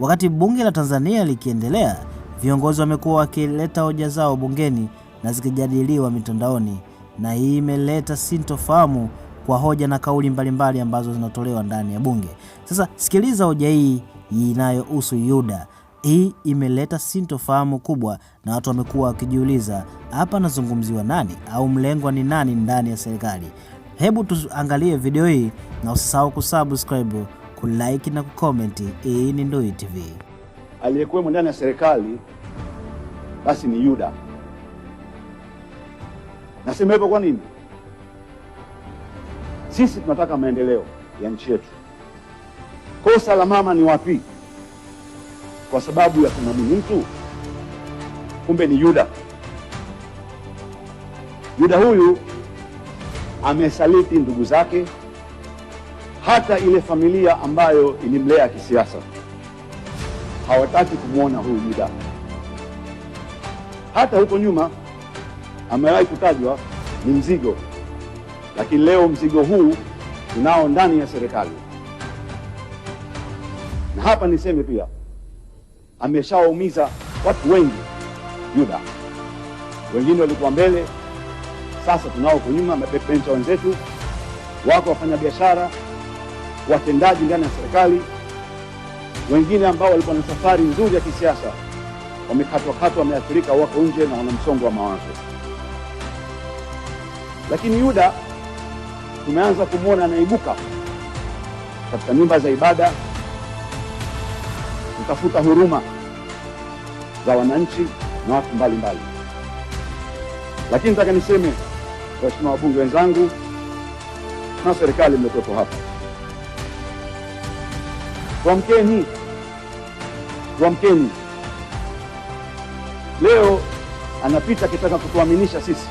Wakati bunge la Tanzania likiendelea, viongozi wamekuwa wakileta hoja zao bungeni na zikijadiliwa mitandaoni, na hii imeleta sintofahamu kwa hoja na kauli mbalimbali ambazo zinatolewa ndani ya bunge. Sasa sikiliza hoja hii inayohusu Yuda. Hii imeleta sintofahamu kubwa na watu wamekuwa wakijiuliza, hapa anazungumziwa nani au mlengwa ni nani ndani ya serikali? Hebu tuangalie video hii na usisahau kusubscribe, kulike na kucomment. Hii ni Ndui TV. Aliyekuwemo ndani ya serikali basi ni Yuda. Nasema hivyo kwa nini? Sisi tunataka maendeleo ya nchi yetu. Kosa la mama ni wapi? Kwa sababu ya kumwamini mtu, kumbe ni Yuda. Yuda huyu amesaliti ndugu zake, hata ile familia ambayo ilimlea kisiasa hawataki kumwona huyu Yuda. Hata huko nyuma amewahi kutajwa ni mzigo, lakini leo mzigo huu tunao ndani ya serikali. Na hapa niseme pia, ameshawaumiza watu wengi Yuda. Wengine walikuwa mbele, sasa tunao huko nyuma, mabackbencher wenzetu wako, wafanyabiashara, watendaji ndani ya serikali, wengine ambao walikuwa na safari nzuri ya kisiasa wamekatwa katwa, wameathirika, wako nje na wana msongo wa mawazo. Lakini Yuda tumeanza kumwona anaibuka katika nyumba za ibada kutafuta huruma za wananchi na watu mbalimbali. Lakini nataka niseme, waheshimiwa wabunge wenzangu na serikali mliokuwepo hapa, tuamkeni, tuamkeni. Leo anapita akitaka kutuaminisha sisi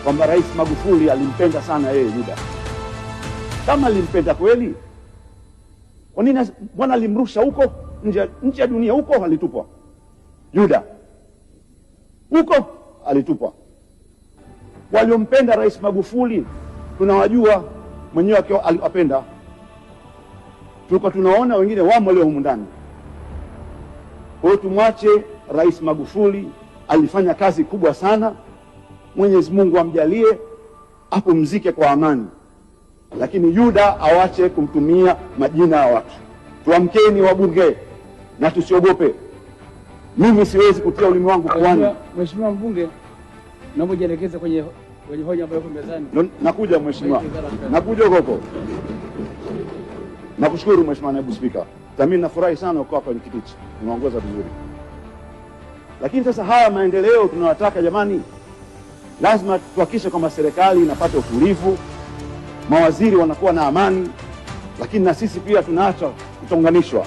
kwamba Rais Magufuli alimpenda sana yeye Yuda. Kama alimpenda kweli, kwa nini bwana alimrusha huko nje ya dunia? Huko alitupwa Yuda, huko alitupwa. Waliompenda Rais Magufuli tunawajua, mwenyewe akiwa aliwapenda, tulikuwa tunaona wengine wamo leo humu ndani. Kwa hiyo tumwache Rais Magufuli, alifanya kazi kubwa sana. Mwenyezi Mungu amjalie apumzike kwa amani, lakini Yuda awache kumtumia majina ya watu. Tuamkeni wabunge na tusiogope. Mimi siwezi kutia ulimi wangu puani. Mheshimiwa mbunge, naomba ujielekeze kwenye hoja ambayo iko mezani. Nakuja mheshimiwa, nakuja huko. Nakushukuru Mheshimiwa Naibu Spika. Mimi nafurahi sana uko hapa kwenye kiti hichi, unaongoza vizuri. Lakini sasa haya maendeleo tunayotaka jamani, lazima tuhakikishe kwamba serikali inapata utulivu, mawaziri wanakuwa na amani, lakini na sisi pia tunaacha kuchonganishwa.